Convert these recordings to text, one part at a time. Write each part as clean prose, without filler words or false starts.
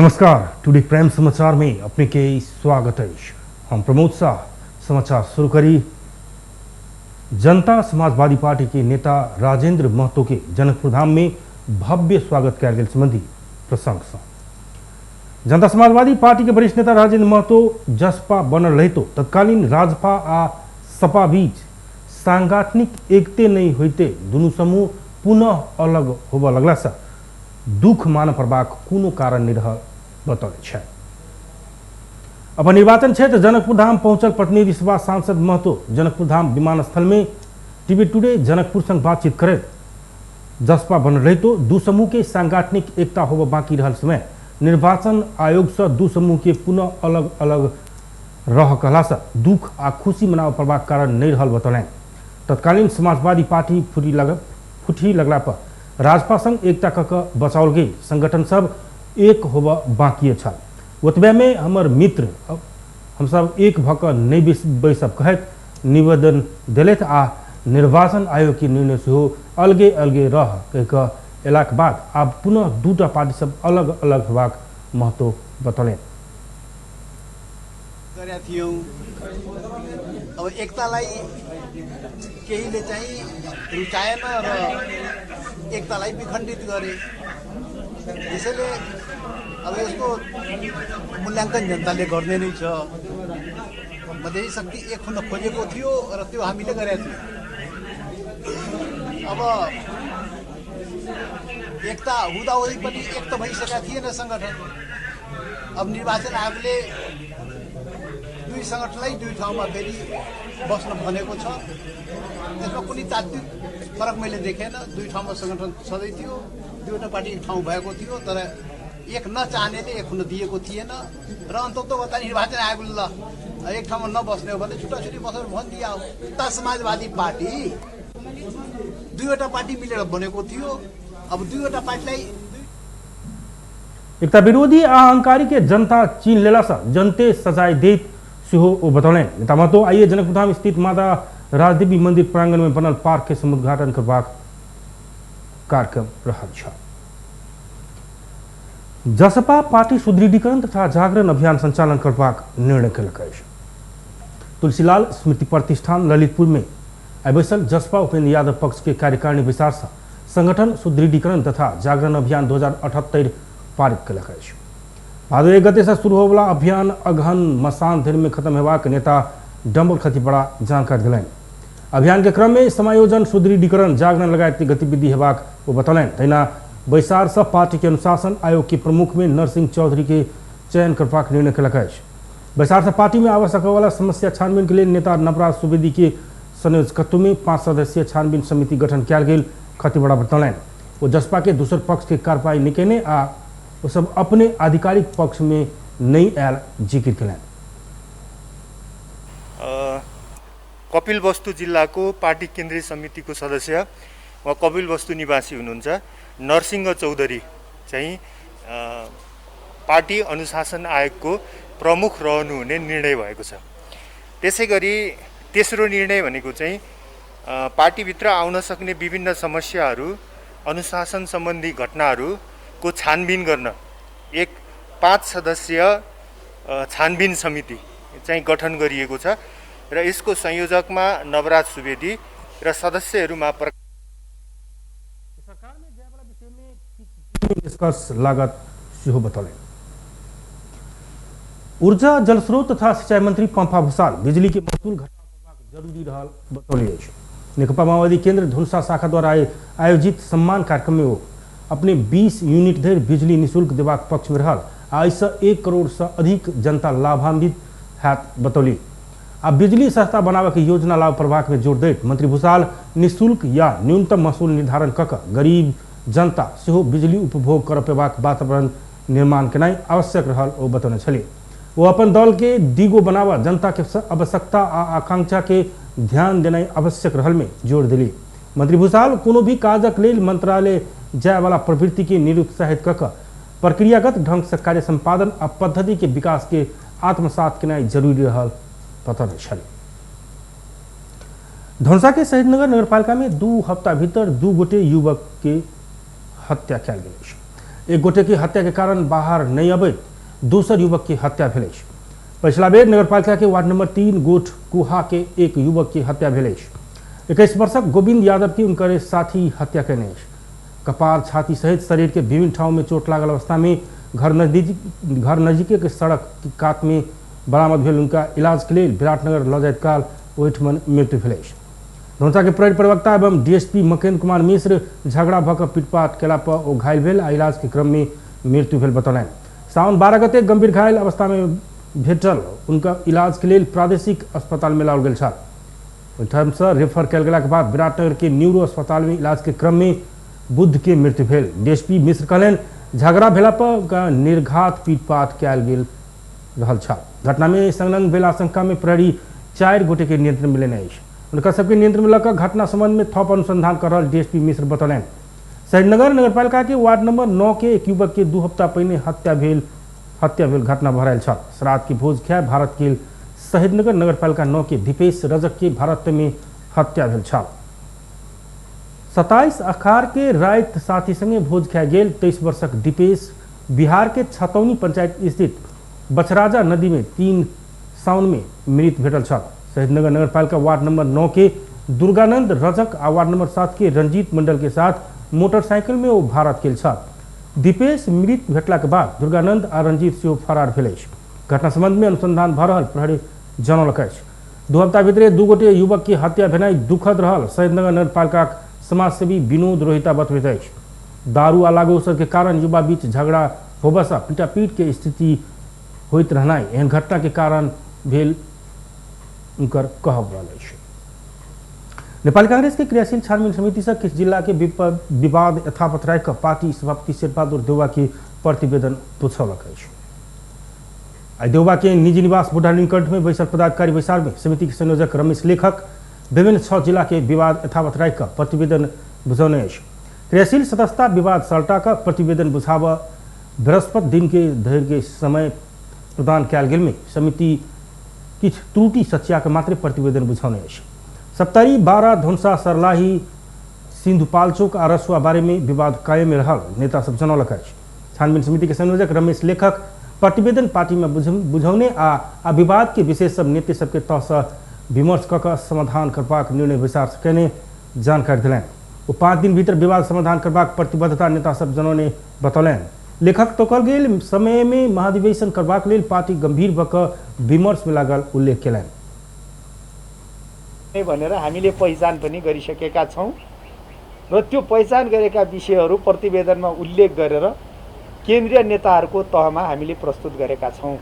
नमस्कार, today prime समाचार में अपने के स्वागत है। हम प्रमोद शाह। समाचार शुरू करी। जनता समाजवादी पार्टी के नेता राजेंद्र महतो के जनकपुरधाम में भव्य स्वागत कयल गेल संबंधी प्रसंग सँ जनता समाजवादी पार्टी के वरिष्ठ नेता राजेंद्र महतो जसपा बनल रहितो तत्कालीन राजपा आ सपा बीच सांगठनिक एकते नहीं होते दुनू समूह पुनः अलग होबऽ लगला से दुख मान पड़बाक कोनो कारण नहीं रहल बतौने छै। अपन निर्वाचन क्षेत्र जनकपुरधाम पहुंचल प्रतिनिधि सभा सांसद महतो जनकपुरधाम विमानस्थल में टीवी टुडे जनकपुर संग बातचीत करैत जसपा बनल रहितो दू समूह के सांगठनिक एकता होबऽ बाकी रहल समय निर्वाचन आयोग से दू समूह के पुनः अलग अलग रह कहला से दुख आ खुशी मनाबऽ पड़बाक कारण नहीं रहल बतौलनि। तत्कालीन समाजवादी पार्टी फुटी लगला पर राजपा संग एकता कऽ कऽ बचाओल गेल संगठन सब एक होबऽ बाकी छल। ओतबे में हमर मित्र हमसब एक भऽ कऽ नहि बैसब कहैत निवेदन देलथि आ निर्वाचन आयोग के निर्णय सेहो अलगे अलगे रह कहि कऽ अयलाक बाद आब पुनः दूटा पार्टी सब अलग अलग हेबाक महत्व बतौलनि। गरेका थियौँ। अब एकतालाई केहीले चाहिँ रुचाएन र एकतालाई विखण्डित गरे। त्यसैले अब यसको मूल्याङ्कन जनताले गर्ने नै छ। मधेसी शक्ति एक हुन खोजेको थियो र त्यो हामीले गरेका थियौँ। अब एकता हुँदाहुँदै पनि एक त भइसकेका थिएन सङ्गठन। अब निर्वाचन आयोगले दुई सङ्गठनलाई दुई ठाउँमा फेरि बस्न भनेको छ। त्यसमा कुनै तात्विक फरक मैले देखेन। दुई ठाउँमा सङ्गठन छँदै थियो, दुईवटा पार्टी एक ठाउँ भएको थियो, तर एक नचाहनेले एक हुन दिएको थिएन र अन्ततोगत्वा निर्वाचन आयोगले ल एक ठाउँमा नबस्ने हो भने छुट्टा छुट्टी बसेर भनिदिया हो। जनता समाजवादी पार्टी दुईवटा पार्टी मिलेर बनेको थियो। अब दुईवटा पार्टीलाई एकता विरोधी आ अहंकारी के जनता चीन लेला से जनते सजाय देत सेहो ओ बतौलनि। नेता महतो आइए जनकपुरधाम स्थित माता राजदेवी मंदिर प्रांगण में बनल पार्क के समुद्घाटन करबाक कार्यक्रम रहल छल। जसपा पार्टी सुदृढ़ीकरण तथा जागरण अभियान संचालन करबाक निर्णय केलक अछि। तुलसीलाल स्मृति प्रतिष्ठान ललितपुर में आइ बैसल जसपा उपेंद्र यादव पक्ष के कार्यकारिणी बैसार से संगठन सुदृढ़ीकरण तथा जागरण अभियान 2078 पारित केलक अछि। भादो 1 गते से शुरू होवला अभियान अगहन मसान धरि में खत्म हेबाक नेता डम्बर खतीबड़ा जानकारी देलनि। अभियान के क्रम में समायोजन सुदृढ़ीकरण जागरण लगायत गतिविधि हेबाक ओ बतौलनि। तहिना बैसार से पार्टी के अनुशासन आयोग के प्रमुख में नरसिंह चौधरी के चयन करबाक निर्णय केलक अछि। बैसार से पार्टी में आवश्यक वाला समस्या छानबीन के लेल नेता नवराज सुवेदी के संयोजकत्व में 5 सदस्यीय छानबीन समिति गठन कयल गेल खतीबड़ा बतौलनि। ओ जसपा के दोसर पक्ष के कार्रवाई नहि केने आ ओ सब अपने आधिकारिक पक्ष में नहीं आयल जिक्र केलनि। कपिलवस्तु जिल्लाको पार्टी केन्द्रीय समितिको सदस्य उहाँ कपिलवस्तु निवासी हुनुहुन्छ नरसिंह चौधरी चाहिँ पार्टी अनुशासन आयोगको प्रमुख रहनुहुने निर्णय भएको छ। त्यसै गरी तेस्रो निर्णय भनेको चाहिँ पार्टीभित्र आउन सक्ने विभिन्न समस्याहरू अनुशासन सम्बन्धी घटनाहरूको छानबिन गर्न एक 5 सदस्यीय छानबिन समिति चाहिँ गठन गरिएको छ र यसको संयोजकमा नवराज सुवेदी र सदस्यहरूमा सरकार में जायवाला विषय में निष्कर्ष लागत सेहो बतौलनि। ऊर्जा जलस्रोत तथा सिंचाई मंत्री पंपा भूषाल बिजली के महसूल घटाबबाक जरूरी रहल बतौले अछि। नेकपा माओवादी केंद्र धुनसा शाखा द्वारा आयोजित सम्मान कार्यक्रम में ओ अपने 20 यूनिट धरि बिजली निःशुल्क देबाक पक्ष में रहल आ एहिसँ 1 करोड़ से अधिक जनता लाभान्वित हैत बतौली। आ बिजली सस्ता बनाबऽ के योजना लागू करबाक में जोर दैत मंत्री भूषाल निःशुल्क या न्यूनतम महसूल निर्धारण कऽ कऽ गरीब जनता सेहो बिजली उपभोग कर पेबाक वातावरण निर्माण केनाइ आवश्यक रहल ओ बतौने छलीह। ओ अपन दल के डीगो बनाबऽ जनता के आवश्यकता आ आकांक्षा के ध्यान देनाइ आवश्यक रहल में जोर देली। मंत्री भूषाल कोनो भी काजक लेल मंत्रालय जायवाला प्रवृत्ति के निरुत्साहित कऽ कऽ प्रक्रियागत ढंग से कार्य संपादन आ पद्धति के विकास के आत्मसात केनाइ जरूरी रहल बतौने छलीह। धनुषा के शहीदनगर नगरपालिका में 2 हफ्ता भीतर 2 गोटे युवक के हत्या कयल गेल अछि। एक गोटे के हत्या के कारण बाहर नहीं अबैत दोसर युवक के हत्या भेल अछि। पछिला बेर नगरपालिका के वार्ड नंबर 3 गोठ कुहा के एक युवक के हत्या भेल अछि। 21 वर्षक गोविंद यादव के उनकर साथी हत्या केने अछि। कपार, छाती सहित शरीर के विभिन्न ठाउँ में चोट लागल अवस्था में घर नजदीके के सड़क के कात में बरामद भेल उनका इलाज के लेल विराटनगर लऽ जाइत काल ओहिठमन मृत्यु भेल अछि। धनुषा के प्रहरी प्रवक्ता एवं डीएसपी मकेन्द्र कुमार मिश्र झगड़ा भऽ कऽ पिटपाट केला पर ओ घायल भेल आ इलाज के क्रम में मृत्यु भेल बतौलनि। सावन 12 गते गंभीर घायल अवस्था में भेटल उनका इलाज के लेल प्रादेशिक अस्पताल में लाओल गेल छल। ओहिठामसँ रेफर कयल गेलाक बाद विराटनगर के न्यूरो अस्पताल में इलाज के क्रम में बुद्ध के मृत्यु भेल। डीएसपी मिश्र कहलनि झगड़ा भेला पर निर्घात पीटपाट कयल गेल रहल छल। घटना में संलग्न भेल आशंका में प्रहरी 4 गोटे के नियंत्रण में लेने अछि। हुनका सबके नियंत्रण में लऽ कऽ घटना संबंध में थप अनुसंधान कर रहल डीएसपी मिश्र बतौलनि। शहीदनगर नगरपालिका के वार्ड नंबर 9 के एक युवक के 2 हफ्ता पहिने हत्या भेल घटना भरायल छल। श्राद्ध के भोज खाए भारत के शहीदनगर नगरपालिका 9 के दीपेश रजक के भारत में हत्या भेल छल। 27 अखार के राति साथी संगे भोज खाए गेल 23 वर्षक दीपेश बिहार के छतौनी पंचायत स्थित बछराजा नदी में 3 साउन में मृत भेटल छल। शहीदनगर नगरपालिका वार्ड नंबर 9 के दुर्गानंद रजक आ वार्ड नंबर 7 के रंजीत मंडल के साथ मोटरसाइकिल में ओ भारत गेल छल। दीपेश मृत भेटला के बाद दुर्गानंद आ रंजीत सेहो फरार भेल अछि। घटना संबंध में अनुसंधान भऽ रहल प्रहरी जनौलक अछि। 2 हफ्ता भीतरे 2 गोटे युवक के हत्या भेनाइ दुखद रहल शहीदनगर नगरपालिका समाजसेवी विनोद रोहिता बतबैत अछि। दारू आ लागू औषध के कारण युवा बीच झगड़ा होबसँ पीटापीट के स्थिति होइत रहनाइ एहन घटना के कारण भेल उनकर कहब रहल अछि। नेपाली कांग्रेस के क्रियाशील छानबीन समिति से किछु जिला के विवाद यथावत राखि कऽ पार्टी सभापति शेरबहादुर देउवा के प्रतिवेदन पुछौलक अछि। आइ देउवा के निजी निवास बुढ़ानीलकंठ में बैसल पदाधिकारी बैसार में समिति के संयोजक रमेश लेखक विभिन्न 6 जिला के विवाद यथावत राखि कऽ प्रतिवेदन बुझौने अछि। क्रियाशील सदस्यता विवाद सलटा कऽ प्रतिवेदन बुझाबऽ बृहस्पति दिन के धरि के समय प्रदान कयल गेल में समिति किछु त्रुटि सचिया के मात्रे प्रतिवेदन बुझौने अछि। सप्तरी, 12, धनुषा, सरलाही, सिन्धुपाल्चोक आ रसुआ बारे में विवाद कायम रहल नेता सब जनौलक अछि। छानबीन समिति के संयोजक रमेश लेखक प्रतिवेदन पार्टी में बुझौने आ विवाद के विशेष सब नेता सबके तहसँ विमर्श कऽ कऽ समाधान करबाक निर्णय बैसार केने जानकारी देलनि। ओ 5 दिन भीतर विवाद समाधान करबाक प्रतिबद्धता नेता सब जनौने बतौलनि। लेखक तोकल गेल समय में महाधिवेशन करबाक लेल पार्टी गंभीर भऽ कऽ विमर्श में लागल उल्लेख केलनि। भनेर हामीले पहिचान पनि गरिसकेका छौँ र त्यो पहिचान गरेका विषयहरू प्रतिवेदनमा उल्लेख गरेर केन्द्रीय नेताहरूको तहमा हामीले प्रस्तुत गरेका छौँ।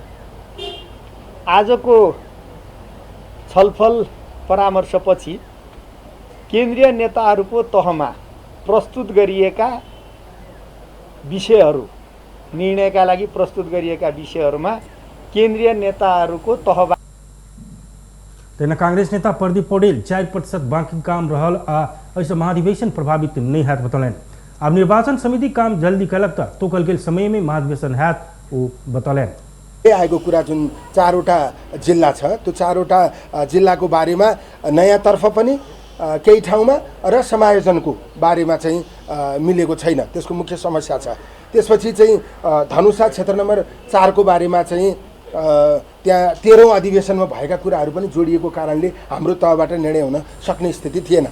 आजको छलफल परामर्शपछि केन्द्रीय नेताहरूको तहमा प्रस्तुत गरिएका विषयहरू, निर्णयका लागि प्रस्तुत गरिएका विषयहरूमा केन्द्रीय नेताहरूको तहबाट तहिना कांग्रेस नेता प्रदीप पौडेल 4% बाँकी काम रहल आ एहिसँ महाधिवेशन प्रभावित नहि हैत बतौलनि। आब निर्वाचन समिति काम जल्दी कयलक तऽ तोकल गेल समय में महाधिवेशन हैत ओ बतौलनि। आएको कुरा जुन 4वटा जिल्ला छ त्यो 4वटा जिल्लाको बारेमा नयाँतर्फ पनि केही ठाउँमा र समायोजनको बारेमा चाहिँ मिलेको छैन, त्यसको मुख्य समस्या छ। त्यसपछि चाहिँ धनुषा क्षेत्र नम्बर 4 को बारेमा चाहिँ त्यहाँ 13औं अधिवेशनमा भएका कुराहरू पनि जोडिएको कारणले हाम्रो तहबाट निर्णय हुन सक्ने स्थिति थिएन।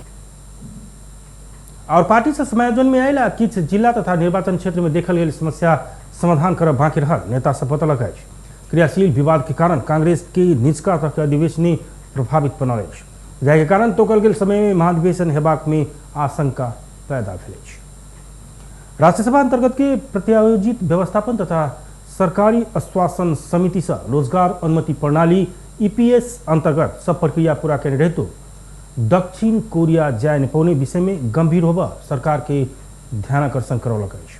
और पार्टी से समायोजन में आयल किछु जिला तथा निर्वाचन क्षेत्र में देखल गेल समस्या समाधान करब बाँकी रहल नेता सब बतौलक अछि। क्रियाशील विवाद के कारण कांग्रेस के निचका तहके अधिवेशन प्रभावित बनल अछि, जाहि के कारण तोकल गेल समय में महाधिवेशन हेबाक में आशंका पैदा भेल अछि। राज्यसभा अंतर्गत के प्रत्यायोजित व्यवस्थापन तथा सरकारी आश्वासन समिति से रोजगार अनुमति प्रणाली ईपीएस अंतर्गत सब प्रक्रिया पूरा केने रहितो दक्षिण कोरिया जाय नहि पौने विषय में गंभीर होबऽ सरकार के ध्यानाकर्षण करौलक अछि।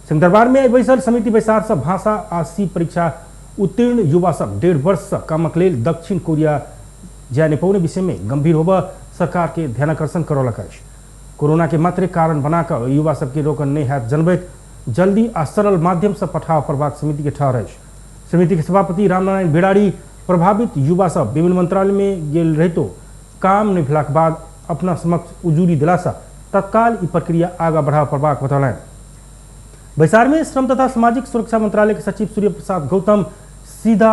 सिंहदरबार में बैसल समिति बैसार से भाषा आ सी परीक्षा उत्तीर्ण युवा सब 1.5 वर्ष से कामक लेल दक्षिण कोरिया जाय नहि पौने विषय में गंभीर होबऽ सरकार के ध्यानाकर्षण करौलक अछि। कोरोना के मात्र कारण बनाकऽ युवा सबके रोकन नहि हैत जनबैत जल्दी आ सरल माध्यम से पठाव पड़बाक समिति के ठहर अछि। समिति के सभापति रामनारायण बिराड़ी प्रभावित युवा सब विभिन्न मंत्रालय में गेल रहितो काम नहि भेलाक बाद अपना समक्ष उजूरी दिलासा तत्काल ई प्रक्रिया आगाँ बढ़ाव पड़बाक बतौलनि। बैसार में श्रम तथा सामाजिक सुरक्षा मंत्रालय के सचिव सूर्य प्रसाद गौतम सीधा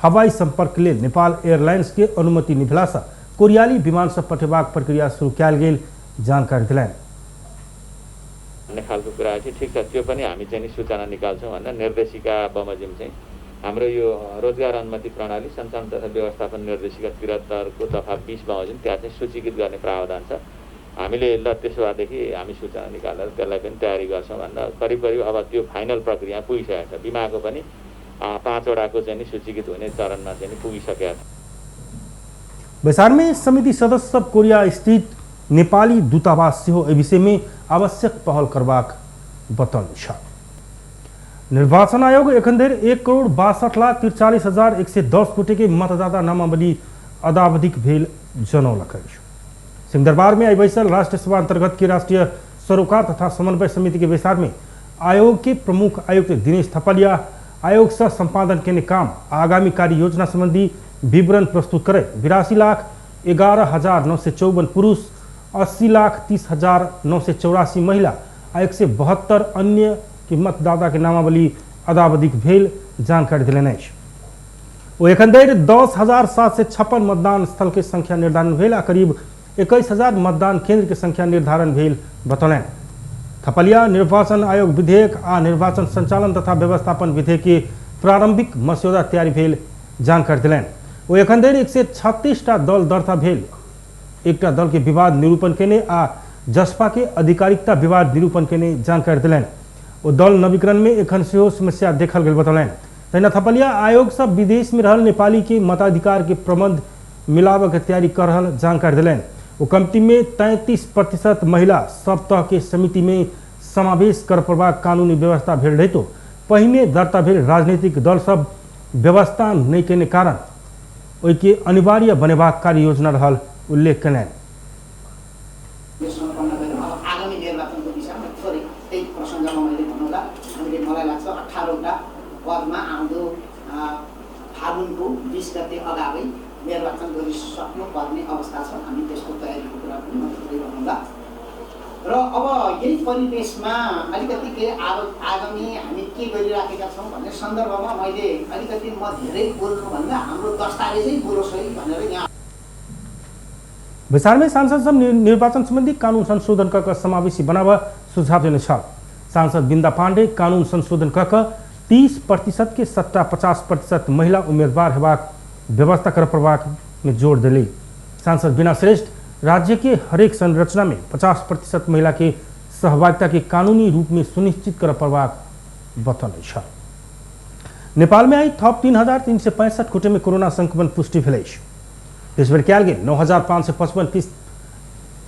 हवाई संपर्क लेल नेपाल एयरलाइंस के अनुमति निभला से कोरियाली विमान सब पठेबाक प्रक्रिया शुरू कयल गेल जानकारी दिलनि। भन्ने खालको कुरा चाहिँ ठिक छ, त्यो पनि हामी चाहिँ सूचना निकाल्छौँ भनेर निर्देशिका बमोजिम चाहिँ हाम्रो यो रोजगार अनुमति प्रणाली सञ्चालन तथा व्यवस्थापन निर्देशिका 73 को दफा 20 बमोजिम त्यहाँ चाहिँ सूचीकृत गर्ने प्रावधान छ। हामीले ल त्यसो भएदेखि हामी सूचना निकालेर त्यसलाई पनि तयारी गर्छौँ भनेर करिब करिब अब त्यो फाइनल प्रक्रिया पुगिसकेको छ। बिमाको पनि 5 वटाको चाहिँ सूचीकृत हुने चरणमा चाहिँ पुगिसकेको छ। बैसार में समिति सदस्य सब कोरिया स्थित नेपाली दूतावास सेहो एहि विषय में आवश्यक पहल करबाक बतौने छल। निर्वाचन आयोग एखन धरि 1,62,43,110 गोटे के मतदाता नामावली अदावधिक भेल जनौलक अछि। सिंहदरबार में आई बैसल राष्ट्रीय सभा अंतर्गत के राष्ट्रीय सरोकार तथा समन्वय समिति के बैसार में आयोग के प्रमुख आयुक्त दिनेश थपलिया आयोग से संपादन केने काम आगामी कार्य योजना संबंधी विवरण प्रस्तुत करे 82,11,954 पुरुष, 80,30,984 महिला आ 172 अन्य के मतदाता के नामावली अदावधिक भेल जानकारी दिलनि अछि। ओ एखन धरि 10,756 मतदान स्थल के संख्या निर्धारण भेल आ करीब 21,000 मतदान केंद्र के संख्या निर्धारण भेल बतौलनि। थपलिया निर्वाचन आयोग विधेयक आ निर्वाचन संचालन तथा व्यवस्थापन विधेयक के प्रारंभिक मस्यौदा तैयारी भेल जानकारी दिलनि। ओ एखन धरि 136 टा दल दर्ता भेल, एकटा दल के विवाद निरूपण केने आ जसपा के आधिकारिकता विवाद निरूपण केने जानकारी दिलनि। ओ दल नवीकरण में एखन सेहो समस्या देखल गेल बतौलनि। तहिना थपलिया आयोग सब विदेश में रहल नेपाली के मताधिकार के प्रबंध मिलाबऽ के तैयारी कर रहल जानकारी दिलनि। ओ कमिटी में 33% महिला सब तह के समिति में समावेश कर पड़बाक कानूनी व्यवस्था भेल रहितो पहिने दर्ता भेल राजनीतिक दल सब व्यवस्था नहि केने कारण ओहिके अनिवार्य बनेबाक कार्य योजना रहल उल्लेख केलनि। आगामी निर्वाचनको दिशामा थोरै त्यही प्रसङ्गमा मैले भन्नुला हामीले मलाई लाग्छ 18वटा पदमा आउँदो फागुनको 20 गते अगावै निर्वाचन गरिसक्नु पर्ने अवस्था छ। हामी त्यसको तयारीको कुरा पनि म थोरै भन्नुला र अब यही परिवेशमा अलिकति के आगामी हामी के गरिराखेका छौँ भन्ने सन्दर्भमा मैले अलिकति म धेरै बोल्नुभन्दा हाम्रो दस्तावेजै बोलोस् है भनेर यहाँ बैसार में सांसद सब निर्वाचन संबंधी कानून संशोधन क समावेशी बनाव सुझाव देने छल। सांसद बिंदा पांडे कानून संशोधन क 30% के सट्टा 50% महिला उम्मीदवार हेबाक व्यवस्था कर पड़बाक में जोर दिली। सांसद बिना श्रेष्ठ राज्य के हरेक संरचना में 50% महिला के सहभागिता के कानूनी रूप में सुनिश्चित कर पड़बाक बतौने छल। नेपाल में आई थप 3,365 गोटे में कोरोना संक्रमण पुष्टि भेल अछि। देशभर कयल गेल 9,555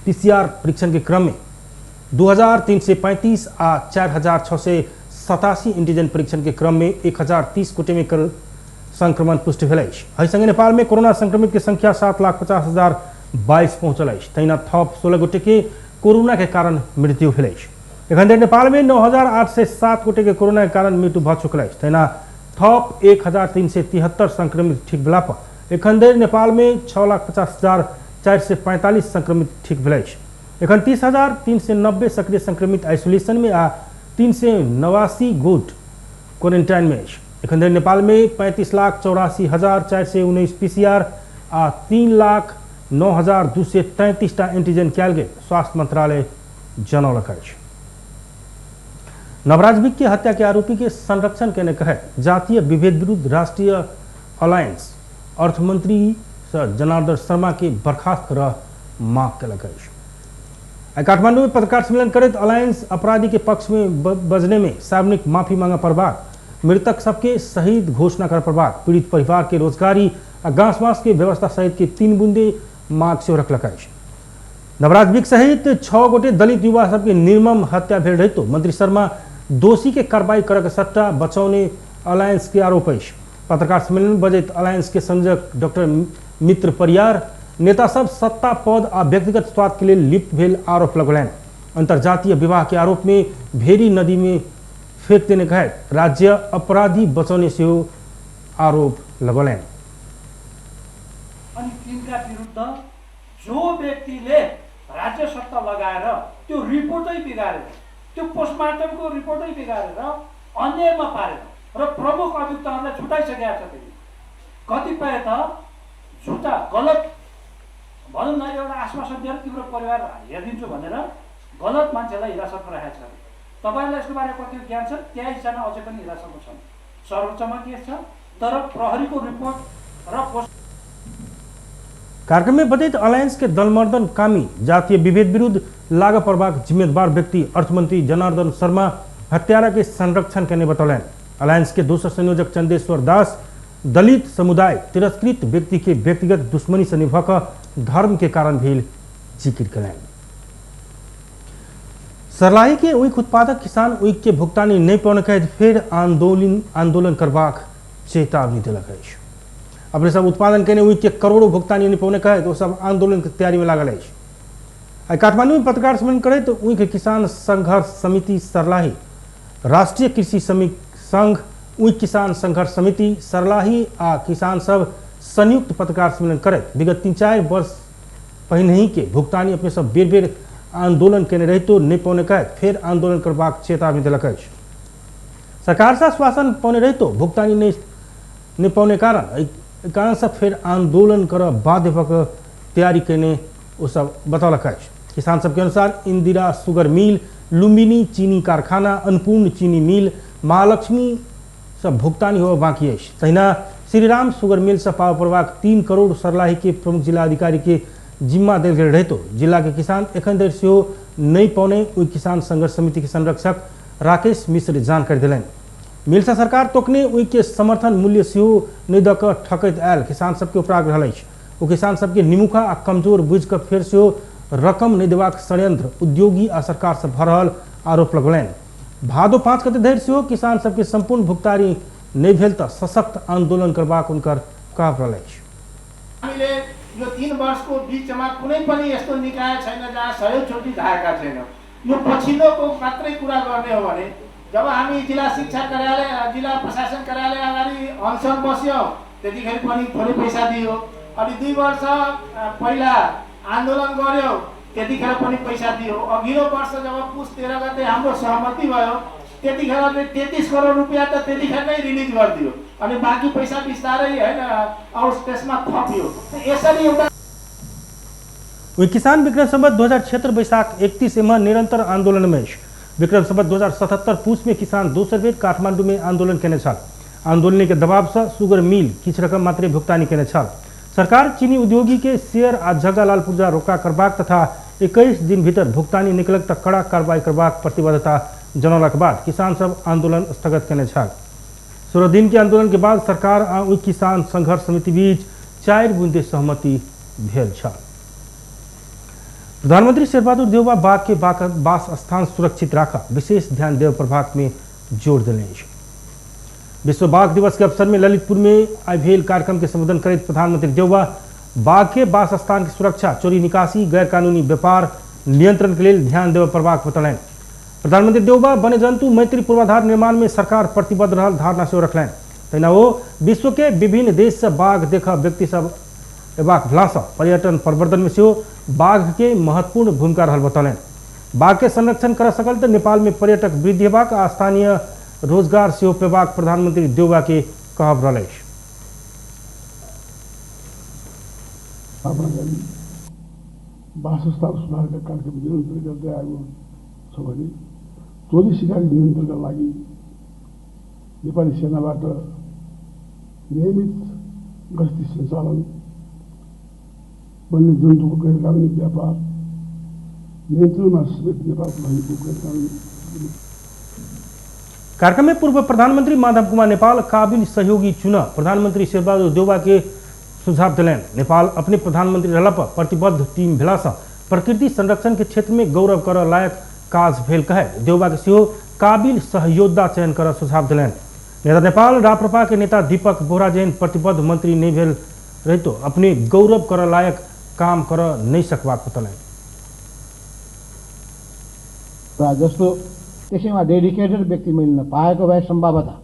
पीसीआर परीक्षण के क्रम में 2,335 आ 4,687 एंटीजन परीक्षण के क्रम में 1,030 गोटे में संक्रमण पुष्टि भेल अछि। एहि संगे नेपाल में कोरोना संक्रमित के संख्या 7,50,022 पहुंचल अछि। तहिना थप 16 गोटे के कोरोना के कारण मृत्यु भेल अछि। एखन धरि नेपाल में 9,807 गोटे के कोरोना के कारण मृत्यु भऽ चुकल अछि। तहिना थप 1,373 संक्रमित ठीक भेला पर एखन धरि नेपाल में 6,50,445 संक्रमित ठीक भेल अछि। एखन 30,390 सक्रिय संक्रमित आइसोलेशन में आ 389 गोट क्वारेंटाइन में अछि। एखन धरि नेपाल में 35,84,419 पीसीआर आ 3,09,233 टा एंटीजन कयल गेल स्वास्थ्य मंत्रालय जनौलक अछि। नवराज विक के हत्या के आरोपी के संरक्षण केने कहैत जातीय विभेद विरुद्ध राष्ट्रीय अलायंस अर्थमंत्री जनार्दन शर्मा के बर्खास्त कर मांग केलक अछि। आइ काठमांडू में पत्रकार सम्मेलन करैत अलायंस अपराधी के पक्ष में बजने में सार्वजनिक माफी मांग पड़बाक, मृतक सबके शहीद घोषणा कर पड़बाक, पीड़ित परिवार के रोजगारी आ घास बाँस के व्यवस्था सहित के 3 बुंदे मांग सेहो रखलक अछि। नवराज विक सहित 6 गोटे दलित युवा सबके निर्मम हत्या भेल रहितो मंत्री शर्मा दोषी के कार्रवाई करक सट्टा बचौने अलायंस के आरोप अछि। पत्रकार सम्मेलन में बजैत अलायंस के संयोजक डॉक्टर मित्र परियार नेता सब सत्ता पद आ व्यक्तिगत स्वार्थ के लिए लिप्त भेल आरोप लगौलनि। अंतर्जातीय विवाह के आरोप में भेरी नदी में फेंक देने कहैत राज्य अपराधी बचौने सेहो आरोप लगौलनि। अनि तिनका विरुद्ध जो व्यक्तिले राज्य सत्ता लगाएर त्यो रिपोर्टै बिगारेर त्यो पोस्टमार्टमको रिपोर्टै बिगारेर अन्यायमा पारेर र प्रमुख अभियुक्तहरूलाई छुटाइसकेका छ। फेरि कतिपय त झुटा गलत भनौँ न, एउटा आश्वासन दिएर तिम्रो परिवार हेरिदिन्छु भनेर गलत मान्छेलाई हिरासतमा राखेको छ। तपाईँलाई यसको बारेमा कति ज्ञान छ? 23जना अझै पनि हिरासतमा छन्, सर्वोच्चमा केस छ, तर प्रहरीको रिपोर्ट र पोस्ट। कार्यक्रम में बतैत अलायंस के दलमर्दन कामी जातीय विभेद विरुद्ध लागू पड़बाक जिम्मेदार व्यक्ति अर्थमंत्री जनार्दन शर्मा हत्यारा के संरक्षण करने बतौलनि। अलायंस के दोसर संयोजक चंदेश्वर दास दलित समुदाय तिरस्कृत व्यक्ति के व्यक्तिगत दुश्मनी से निभक धर्म के कारण भी जिक्र करें। सरलाही के ऊख उत्पादक किसान ऊख के भुगतानी नहीं पाने के फिर आंदोलन करबाक चेतावनी दिलक अछि। अपने सब उत्पादन केने ऊख के करोड़ों भुगतानी नहीं पाने के तो सब आंदोलन के तैयारी में लागल अछि। आइ काठमांडू में पत्रकार सम्मेलन करैत ऊख किसान संघर्ष समिति सरलाही, राष्ट्रीय कृषि संघ ऊख किसान संघर्ष समिति सरलाही आ किसान सब संयुक्त पत्रकार सम्मेलन करैत विगत 3-4 वर्ष पहिने ही के भुगतानी अपने सब बेर बेर आंदोलन केने रहितो नहीं पौने के फिर आंदोलन करबाक चेतावनी दिलक अछि। सरकार से आश्वासन पौने रहितो भुगतानी नहीं पौने कारण से फिर आंदोलन कर बाध्य भऽ तैयारी केने ओ सब बतौलक अछि। किसान सबके अनुसार इंदिरा शुगर मिल, लुम्बिनी चीनी कारखाना, अन्नपूर्ण चीनी मिल, महालक्ष्मी सब भुगतानी होबय बाकी अछि। तहिना श्रीराम शुगर मिल से पाव पड़बाक 3 करोड़ सरलाही के प्रमुख जिलाधिकारी के जिम्मा देल गेल रहितो जिला के किसान एखन धरि सेहो नहि पौने ओहि किसान संघर्ष समिति के संरक्षक राकेश मिश्र जानकारी देलनि। मिल से सरकार तोकने ओहि के समर्थन मूल्य सेहो नहि दऽ कऽ ठकैत आयल किसान सबके उपराग रहल अछि। ओ किसान सबके निमुखा आ कमजोर बुझि कऽ फेर सेहो रकम नहि देबाक षड्यंत्र उद्योगी आ सरकार से भऽ रहल आरोप लगौलनि। भादो 5 गते धरि सेहो किसान सबके संपूर्ण भुगतानी नहि भेल तऽ सशक्त आन्दोलन करबाक हुनकर कहब रहल अछि। हामीले यो 3 वर्षको बिचमा कुनै पनि यस्तो निकाय छैन जहाँ 100 चोटि धाएका छैनौँ। यो पछिल्लोको मात्रै कुरा गर्ने हो भने जब हामी जिल्ला शिक्षा कार्यालय, जिल्ला प्रशासन कार्यालय अगाडि अनसन बस्यौँ त्यतिखेर पनि थोरै पैसा दियो, अनि 2 वर्ष पहिला आन्दोलन गर्यौँ त्यतिखेर पनि पैसा दियो, अघिल्लो वर्ष जब पुस 13 गते हाम्रो सहमति भयो त्यतिखेर 33 करोड रुपियाँ त त्यतिखेर नै रिलिज गरिदियो, अनि बाँकी पैसा बिस्तारै हैन और त्यसमा थपियो। यसरी एउटा वही किसान विक्रम संवत 2076 बैसाख 31 में निरंतर आंदोलन में अछि। विक्रम संवत 2077 पूस में किसान दोसर बेर काठमांडू में आंदोलन केने छल। आंदोलन के दबाव से शुगर मिल किछु रकम मात्रे भुगतानी केने छल। सरकार चीनी उद्योगी के शेयर आ जग्गा लाल पुर्जा रोका करबाक तथा 21 दिन भीतर भुगतानी निकलक तक कड़ा कार्रवाई करबाक प्रतिबद्धता जनौलाक बाद किसान सब आंदोलन स्थगित केने छल। 16 दिन के आंदोलन के बाद सरकार आ ओहि किसान संघर्ष समिति बीच 4 बुंदे सहमति भेल छल। प्रधानमंत्री शेरबहादुर देउवा बाघ के वास स्थान सुरक्षित राखा विशेष ध्यान देव प्रभाग में जोर देने अछि। विश्व बाघ दिवस के अवसर में ललितपुर में आइ भेल कार्यक्रम के संबोधन करैत प्रधानमंत्री देउवा बाघ के वास स्थान के सुरक्षा, चोरी निकासी, गैरकानूनी व्यापार नियंत्रण के लेल ध्यान देव पड़बाक बतौलनि। प्रधानमंत्री देउवा वन्यजंतु मैत्री पूर्वाधार निर्माण में सरकार प्रतिबद्ध रहल धारणा सेहो रखलनि। तहिना ओ विश्व के विभिन्न देश से बाघ देख व्यक्ति सब एबाक भेलासँ पर्यटन प्रवर्धन में सेहो बाघ के महत्वपूर्ण भूमिका रहल बतौलनि। बाघ के संरक्षण कर सकल तऽ नेपाल में पर्यटक वृद्धि हेबाक आ स्थानीय रोजगार सेहो पेबाक प्रधानमंत्री देउवा के कहब रहल अछि। वासस्थान सुधारका कार्यक्रम निरन्तर गर्दै आएको छ भने चोरी सिकारी नियन्त्रणका लागि नेपाली सेनाबाट नियमित गस्ती सञ्चालन, वन्यजन्तुको गैरकानुनी व्यापार नियन्त्रणमा समेत नेपाल प्रहरीको गैरकानुनी। कार्यक्रम में पूर्व प्रधानमंत्री माधव कुमार नेपाल काबिल सहयोगी चुन प्रधानमंत्री शेरबहादुर देउवा के सुझाव दिलनि। नेपाल अपने प्रधानमंत्री रहला पर प्रतिबद्ध टीम भेलासँ प्रकृति संरक्षण के क्षेत्र में गौरव कर लायक काज भेल कहे देउवा के सेहो काबिल सहयोद्धा चयन कर सुझाव दिलनि। नेता नेपाल राप्रपा के नेता दीपक बोहरा जैन प्रतिबद्ध मंत्री नहीं भेल रहितो अपने गौरव कर लायक काम कर नहीं सकबाक बतौलनि। जस्तो त्यसैमा डेडिकेटेड व्यक्ति मैले नपाएको भए सम्भवतः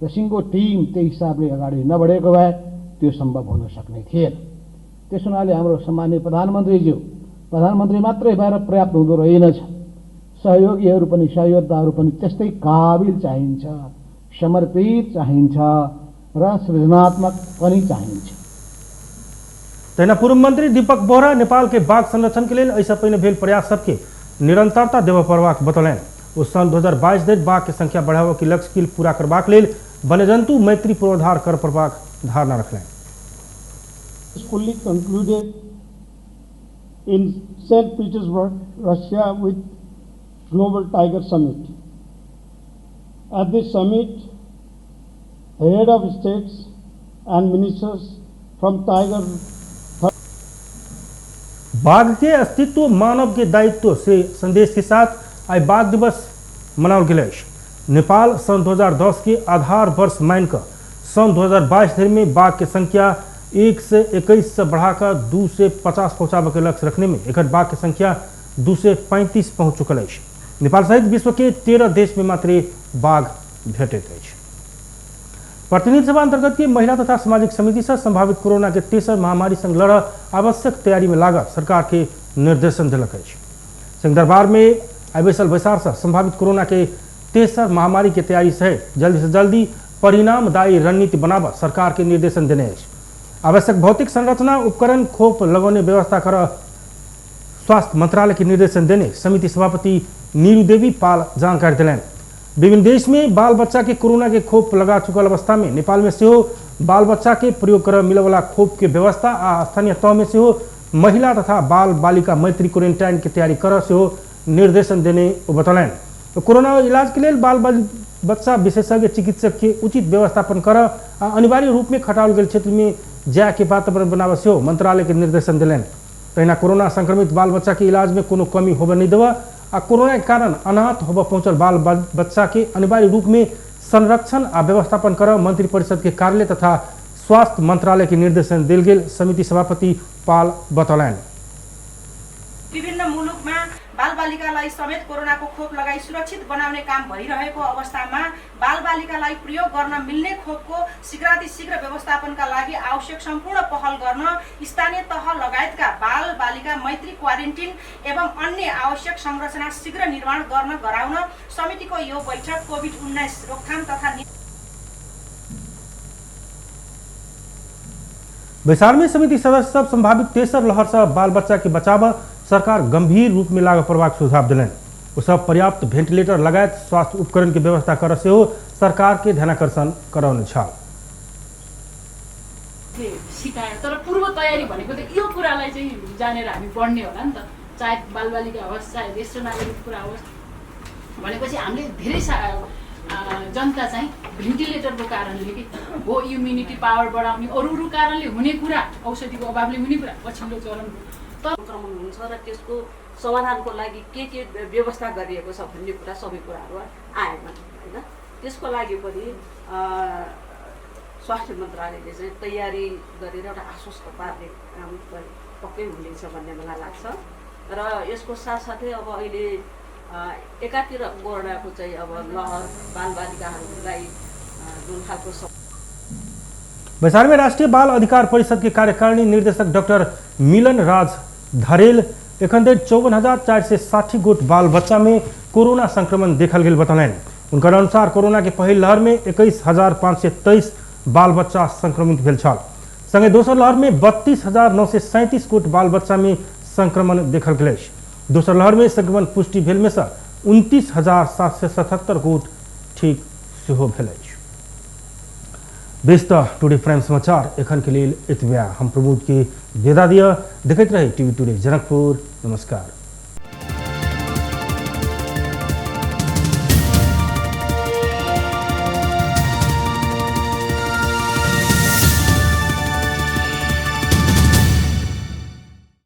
र सिङ्गो टिम त्यही हिसाबले अगाडि नबढेको भए त्यो सम्भव हुन सक्ने थिएन। त्यस हुनाले हाम्रो सम्माननीय प्रधानमन्त्रीज्यू प्रधानमन्त्री मात्रै भएर पर्याप्त हुँदो रहेनछ, सहयोगीहरू पनि, सहयोद्धाहरू पनि त्यस्तै काबिल चाहिन्छ, समर्पित चाहिन्छ र सृजनात्मक पनि चाहिन्छ। तहिना पूर्व मंत्री दीपक बोहरा नेपाल के बाघ संरक्षण के लेल एहिसँ पहिने भेल प्रयास सबके निरंतरता देबय पड़बाक बतौलनि। ओ सन 2022 धरि बाघ के संख्या बढ़ाबय के लक्ष्य के पूरा करबाक लेल वन्यजंतु मैत्री पूर्वाधार कर पड़बाक धारणा रखलनि। Fully concluded in St. Petersburg, Russia with Global Tiger Summit. At this summit, the head of states and ministers from Tiger बाघ के अस्तित्व मानव के दायित्व से संदेश के साथ आई बाघ दिवस मनाओल गेल अछि। नेपाल सन 2010 के आधार वर्ष मानिकऽ सन 2022 धरि में बाघ के संख्या 121 से बढ़ाकर 250 पहुँचाबय के लक्ष्य रखने में एखन बाघ के संख्या 235 पहुँच चुकल अछि। नेपाल सहित विश्व के 13 देश में मात्र बाघ भेटैत अछि। प्रतिनिधि सभा अंतर्गत के महिला तथा सामाजिक समिति से संभावित कोरोना के तेसर महामारी संग लड़ आवश्यक तैयारी में लागत सरकार के निर्देशन दिलक अछि। सिंहदरबार में आइ बैसल बैसार से संभावित कोरोना के तेसर महामारी के तैयारी सहित जल्दी से जल्दी परिणामदायी रणनीति बनाबऽ सरकार के निर्देशन देने अछि। आवश्यक भौतिक संरचना, उपकरण, खोप लगौने व्यवस्था कर स्वास्थ्य मंत्रालय के निर्देशन देने समिति सभापति नीरू देवी पाल जानकारी दिलनि। विभिन्न देश में बाल बच्चा के कोरोना के खोप लगा चुकल अवस्था में नेपाल में सेहो बाल बच्चा के प्रयोग कर मिलवला खोप के व्यवस्था आ स्थानीय तह में सेहो महिला तथा बाल बालिका मैत्री क्वारेंटाइन के तैयारी कर सेहो निर्देशन देने ओ बतौलनि। कोरोना इलाज के लेल बाल बच्चा विशेषज्ञ चिकित्सक के उचित व्यवस्थापन कर आ अनिवार्य रूप में खटाओल गेल क्षेत्र में जाय के वातावरण बनाबऽ सेहो मंत्रालय के निर्देशन दिलनि। तहिना कोरोना संक्रमित बाल बच्चा के इलाज में कोनो कमी होबय नहि देबऽ आ कोरोना के कारण अनाथ होबय पहुँचल बाल बच्चा के अनिवार्य रूप में संरक्षण आ व्यवस्थापन कर मंत्री परिषद के कार्यालय तथा स्वास्थ्य मंत्रालय के निर्देशन देल गेल समिति सभापति पाल बतौलनि। विभिन्न मुलुकमा बालबालिकालाई समेत कोरोनाको खोप लगाई सुरक्षित बनाउने काम भइरहेको अवस्थामा बालबालिकालाई प्रयोग गर्न मिल्ने खोपको शीघ्रातिशीघ्र व्यवस्थापनका लागि आवश्यक सम्पूर्ण पहल गर्न स्थानीय तह लगायतका बालबालिका मैत्री क्वारेन्टिन एवं अन्य आवश्यक संरचना शीघ्र निर्माण गर्न गराउन समितिको यो बैठक कोभिड-19 रोकथाम तथा बैसार में समिति सदस्य सब संभावित तेसर लहर से बाल बच्चा के बचाव सरकार गंभीर रूप में लागू पड़बाक सुझाव दिलनि। ओ सब पर्याप्त वेंटिलेटर लगायत स्वास्थ्य उपकरण के व्यवस्था कर सेहो सरकार के ध्यानाकर्षण करौने छल। सिकायो तर पूर्व तयारी भनेको त यो कुरालाई चाहिँ जानेर हामी बढ्ने होला नि त, चाहे बालबालिका होस् चाहे ज्येष्ठ नागरिक कुरा होस्। भनेपछि हामीले धेरै जनता चाहिँ भेन्टिलेटरको कारणले कि हो इम्युनिटी पावर बढाउने अरू अरू कारणले हुने कुरा, औषधिको अभावले हुने कुरा पछिल्लो चरण सङ्क्रमण हुन्छ र त्यसको समाधानको लागि के व्यवस्था गरिएको छ भन्ने कुरा सबै कुराहरू आएन हैन। त्यसको लागि पनि स्वास्थ्य मन्त्रालयले चाहिँ तयारी गरेर एउटा आश्वस्त पार्ने काम पक्कै हुनेछ भन्ने मलाई लाग्छ। र यसको साथसाथै अब अहिले एकातिर कोरोनाको चाहिँ अब लहर बालबालिकाहरूलाई जुन खालको बैसार में राष्ट्रीय बाल अधिकार परिषद के कार्यकारिणी निर्देशक डॉक्टर मिलन राज धरेल एखन धरि 54,460 गोट बाल बच्चा में कोरोना संक्रमण देखल गेल बतौलनि। उनकर अनुसार कोरोना के पहिल लहर में 21,523 बाल बच्चा संक्रमित भेल छल। संगे दोसर लहर में 32,937 गोट बाल बच्चा में संक्रमण देखल गेल अछि। दोसर लहर में संक्रमण पुष्टि भेल में से 29,777 गोट ठीक सेहो भेल अछि। बेस त टुडे प्राइम समाचार एखन के लेल एतबे। हम प्रमोद के विदा दिअ। देखैत रहे टीवी टुडे जनकपुर। नमस्कार।